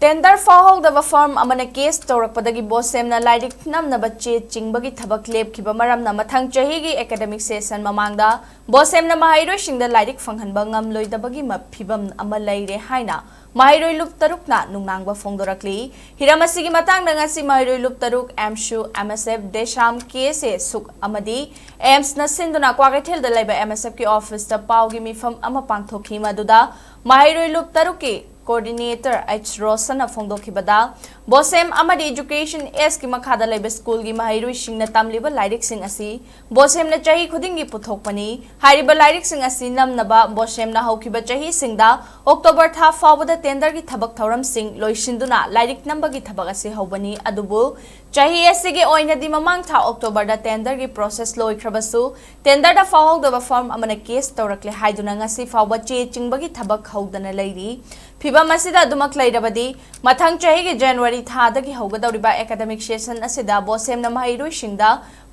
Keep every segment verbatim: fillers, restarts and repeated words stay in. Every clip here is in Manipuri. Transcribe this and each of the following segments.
Tender ꯐꯥꯎꯍꯧꯗꯕ firm ꯑꯃꯅ case ꯇꯧꯔꯛꯄꯗꯒꯤ ꯕꯣꯁꯦꯝꯅ ꯂꯥꯏꯔꯤꯛ ꯅꯝꯅꯕ ꯆꯦ ꯆꯤꯡꯕꯒꯤ ꯊꯕꯛ ꯂꯦꯞꯈꯤꯕ ꯃꯔꯝꯅ ꯃꯊꯪ ꯆꯍꯤꯒꯤ academic session ꯃꯃꯥꯡꯗ ꯕꯣꯁꯦꯝꯅ ꯃꯍꯩꯔꯣꯏꯁꯤꯡꯗ ꯂꯥꯏꯔꯤꯛ ꯐꯪꯍꯟꯕ ꯉꯝꯂꯣꯏꯗꯕꯒꯤ ꯃ-, ꯐꯤꯚꯝ ꯑꯃ ꯂꯩꯔꯦ ꯍꯥꯏꯅ ꯃꯍꯩꯔꯣꯏ ꯂꯨꯞ ꯇꯔꯨꯛꯅ ꯅꯨꯡꯅꯥꯡꯕ ꯐꯣꯡꯗꯣꯔꯛꯂꯤ꯫ ꯍꯤꯔꯝ ꯑꯁꯤꯒꯤ ꯃꯇꯥꯡꯗ ꯉꯁꯤ ꯃꯍꯩꯔꯣꯏ ꯂꯨꯞ ꯇꯔꯨꯛ, ꯑꯦꯝꯁꯨ, ꯑꯦꯝ ꯑꯦꯁ ꯑꯦꯐ, ꯗꯦꯁꯥꯝ, ꯀꯦ ꯑꯦꯁ ꯑꯦ, ꯁꯨꯛ ꯑꯃꯗꯤ ꯑꯦꯝꯁꯅ ꯁꯤꯟꯗꯨꯅ ꯀ꯭ꯋꯥꯀꯩꯊꯦꯜꯗ ꯂꯩꯕ ꯑꯦꯝ ꯑꯦꯁ ꯑꯦꯐꯀꯤ ꯑꯣꯐꯤꯁꯇ ꯄꯥꯎꯒꯤ ꯃꯤꯐꯝ ꯑꯃ ꯄꯥꯡꯊꯣꯛꯈꯤ, ꯃꯗꯨꯗ ꯃꯍꯩꯔꯣꯏ ꯂꯨꯞ ꯇꯔꯨꯛꯀꯤ coordinator ꯑꯩꯆ ꯔꯣꯁꯟꯅ ꯐꯣꯡꯗꯣꯛꯈꯤꯕꯗ, ꯕꯣꯁꯦꯝ ꯑꯃꯗꯤ Education Sꯀꯤ ꯃꯈꯥꯗ ꯂꯩꯕ ꯁ꯭ꯀꯨꯜꯒꯤ ꯃꯍꯩꯔꯣꯏꯁꯤꯡꯅ ꯇꯝꯂꯤꯕ ꯂꯥꯏꯔꯤꯛꯁꯤꯡ ꯑꯁꯤ ꯕꯣꯁꯦꯝꯅ ꯆꯍꯤ ꯈꯨꯗꯤꯡꯒꯤ ꯄꯨꯊꯣꯛꯄꯅꯤ꯫ ꯍꯥꯏꯔꯤꯕ ꯂꯥꯏꯔꯤꯛꯁꯤꯡ ꯑꯁꯤ ꯅꯝꯅꯕ ꯕꯣꯁꯦꯝꯅ ꯍꯧꯈꯤꯕ ꯆꯍꯤꯁꯤꯡꯗ ꯑꯣꯛꯇꯣꯕꯔ ꯊꯥ ꯐꯥꯎꯕꯗ tenderꯒꯤ ꯊꯕꯛ ꯊꯧꯔꯝꯁꯤꯡ ꯂꯣꯏꯁꯤꯟꯗꯨꯅ ꯂꯥꯏꯔꯤꯛ ꯅꯝꯕꯒꯤ ꯊꯕꯛ ꯑꯁꯤ ꯍꯧꯕꯅꯤ꯫ ꯑꯗꯨꯕꯨ ꯆꯍꯤ ꯑꯁꯤꯒꯤ ꯑꯣꯏꯅꯗꯤ ꯃꯃꯥꯡ ꯊꯥ ꯑꯣꯛꯇꯣꯕꯔꯗ tenderꯒꯤ process ꯂꯣꯏꯈ꯭ꯔꯕꯁꯨ, tenderꯗ ꯐꯥꯎꯍꯧꯗꯕ firm ꯑꯃꯅ case ꯇꯧꯔꯛꯂꯦ ꯍꯥꯏꯗꯨꯅ ꯉꯁꯤ ꯐꯥꯎꯕ ꯆꯦ ꯆꯤꯡꯕꯒꯤ ꯊꯕꯛ ꯍꯧꯗꯅ ꯂꯩꯔꯤ꯫ ꯐꯤꯚꯝ ꯑꯁꯤꯗ ꯑꯗꯨꯃꯛ ꯂꯩꯔꯕꯗꯤ, ꯃꯊꯪ ꯆꯍꯤꯒꯤ ꯖꯅꯋꯥꯔꯤ ꯊꯥꯗꯒꯤ ꯍꯧꯒꯗꯧꯔꯤꯕ academic session ꯑꯁꯤꯗ ꯕꯣꯁꯦꯝꯅ ꯃꯍꯩꯔꯣꯏꯁꯤꯡꯗ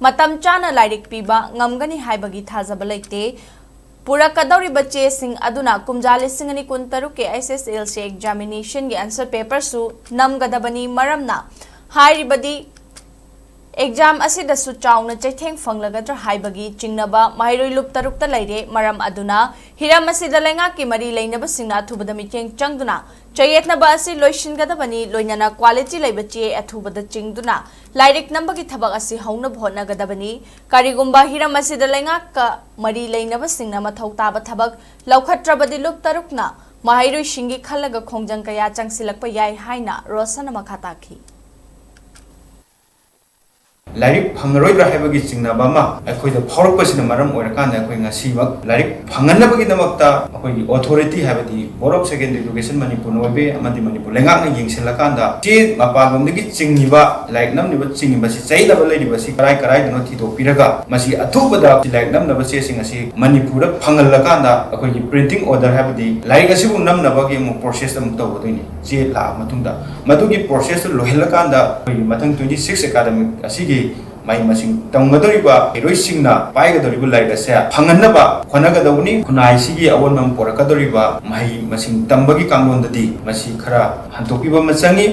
ꯃꯇꯝ ꯆꯥꯅ ꯂꯥꯏꯔꯤꯛ ꯄꯤꯕ ꯉꯝꯒꯅꯤ ꯍꯥꯏꯕꯒꯤ ꯊꯥꯖꯕ ꯂꯩꯇꯦ꯫ ꯄꯨꯔꯛꯀꯗꯧꯔꯤꯕ ꯆꯦꯁꯤꯡ ꯑꯗꯨꯅ ꯀꯨꯝꯖꯥ ꯂꯤꯁꯤꯡ ꯑꯅꯤ ꯀꯨꯟꯇꯔꯨꯛꯀꯤ H S L C examinationꯒꯤ answer paperꯁꯨ ꯅꯝꯒꯗꯕꯅꯤ꯫ ꯃꯔꯝꯅ ꯍꯥꯏꯔꯤꯕꯗꯤ exam ꯑꯁꯤꯗꯁꯨ ꯆꯥꯎꯅ ꯆꯩꯊꯦꯡ ꯐꯪꯂꯒꯗ꯭ꯔꯥ ꯍꯥꯏꯕꯒꯤ ꯆꯤꯡꯅꯕ ꯃꯍꯩꯔꯣꯏ ꯂꯨꯞ ꯇꯔꯨꯛꯇ ꯂꯩꯔꯦ꯫ ꯃꯔꯝ ꯑꯗꯨꯅ ꯍꯤꯔꯝ ꯑꯁꯤꯗ ꯂꯩꯉꯥꯛꯀꯤ ꯃꯔꯤ ꯂꯩꯅꯕꯁꯤꯡꯅ ꯑꯊꯨꯕꯗ ꯃꯤꯠꯌꯦꯡ ꯆꯪꯗꯨꯅ ꯆꯌꯦꯠꯅꯕ ꯑꯁꯤ ꯂꯣꯏꯁꯤꯟꯒꯗꯕꯅꯤ, ꯂꯣꯏꯅꯅ quality ꯂꯩꯕ ꯆꯦ ꯑꯊꯨꯕꯗ ꯆꯤꯡꯗꯨꯅ ꯂꯥꯏꯔꯤꯛ ꯅꯝꯕꯒꯤ ꯊꯕꯛ ꯑꯁꯤ ꯍꯧꯅꯕ ꯍꯣꯠꯅꯒꯗꯕꯅꯤ꯫ ꯀꯔꯤꯒꯨꯝꯕ ꯍꯤꯔꯝ ꯑꯁꯤꯗ ꯂꯩꯉꯥꯛꯀ ꯃꯔꯤ ꯂꯩꯅꯕꯁꯤꯡꯅ ꯃꯊꯧ ꯇꯥꯕ ꯊꯕꯛ ꯂꯧꯈꯠꯇ꯭ꯔꯕꯗꯤ ꯂꯨꯞ ꯇꯔꯨꯛꯅ ꯃꯍꯩꯔꯣꯏꯁꯤꯡꯒꯤ ꯈꯜꯂꯒ ꯈꯣꯡꯖꯪ ꯀꯌꯥ ꯆꯪꯁꯤꯜꯂꯛꯄ ꯌꯥꯏ ꯍꯥꯏꯅ ꯔꯣꯁꯟꯅ ꯃꯈꯥ ꯇꯥꯈꯤ꯫ ꯂꯥꯏꯔꯤꯛ ꯐꯪꯉꯔꯣꯏꯗ꯭ꯔꯥ ꯍꯥꯏꯕꯒꯤ ꯆꯤꯡꯅꯕ ꯑꯃ ꯑꯩꯈꯣꯏꯗ ꯐꯥꯎꯔꯛꯄꯁꯤꯅ ꯃꯔꯝ ꯑꯣꯏꯔꯀꯥꯟꯗ ꯑꯩꯈꯣꯏ ꯉꯁꯤꯃꯛ ꯂꯥꯏꯔꯤꯛ ꯐꯪꯍꯟꯅꯕꯒꯤꯗꯃꯛꯇ ꯑꯩꯈꯣꯏꯒꯤ authority ꯍꯥꯏꯕꯗꯤ Board of Secondary Education ꯃꯅꯤꯄꯨꯔꯅ ꯑꯣꯏꯕ ꯌꯥꯏ, ꯑꯃꯗꯤ ꯃꯅꯤꯄꯨꯔ ꯂꯩꯉꯥꯛꯅ ꯌꯦꯡꯁꯤꯜꯂꯀꯥꯟꯗ ꯆꯦ ꯃꯄꯥꯟꯂꯣꯝꯗꯒꯤ ꯆꯤꯡꯉꯤꯕ ꯂꯥꯏꯔꯤꯛ ꯅꯝꯂꯤꯕ ꯆꯤꯡꯉꯤꯕ ꯑꯁꯤ ꯆꯌꯦꯠꯅꯕ ꯂꯩꯔꯤꯕ ꯑꯁꯤ ꯀꯔꯥꯏ ꯀꯔꯥꯏꯗꯅꯣ ꯊꯤꯗꯣꯛꯄꯤꯔꯒ ꯃꯁꯤ ꯑꯊꯨꯕꯗ ꯂꯥꯏꯔꯤꯛ ꯅꯝꯅꯕ ꯆꯦꯁꯤꯡ ꯑꯁꯤ ꯃꯅꯤꯄꯨꯔꯗ ꯐꯪꯍꯜꯂꯀꯥꯟꯗ ꯑꯩꯈꯣꯏꯒꯤ printing order ꯍꯥꯏꯕꯗꯤ ꯂꯥꯏꯔꯤꯛ ꯑꯁꯤꯕꯨ ꯅꯝꯅꯕꯒꯤ ꯑꯃꯨꯛ process ꯑꯃꯨꯛ ꯇꯧꯒꯗꯣꯏꯅꯤ꯫ ꯆꯦ ꯂꯥꯛꯑ ꯃꯇꯨꯡꯗ ꯃꯗꯨꯒꯤ process ꯇꯨ ꯂꯣꯏꯍꯜꯂꯀꯥꯟꯗ ꯑꯩꯈꯣꯏꯒꯤ ꯃꯊꯪ twenty six academic ꯑꯁꯤꯒꯤ ꯃꯍꯩ ꯃꯁꯤꯡ ꯇꯝꯒꯗꯧꯔꯤꯕ ꯃꯍꯩꯔꯣꯏꯁꯤꯡꯅ ꯄꯥꯏꯒꯗꯧꯔꯤꯕ ꯂꯥꯏꯔꯤꯛ ꯑꯁꯦ ꯐꯪꯍꯟꯅꯕ ꯍꯣꯠꯅꯒꯗꯧꯕꯅꯤ꯫ ꯈꯨꯟꯅꯥꯏꯁꯤꯒꯤ ꯑꯑꯣꯟꯕ ꯑꯃ ꯄꯨꯔꯛꯀꯗꯧꯔꯤꯕ ꯃꯍꯩ ꯃꯁꯤꯡ ꯇꯝꯕꯒꯤ ꯀꯥꯡꯂꯣꯟꯗꯗꯤ ꯃꯁꯤ ꯈꯔ ꯍꯟꯗꯣꯛꯄꯤꯕ ꯑꯃ ꯆꯪꯉꯤ꯫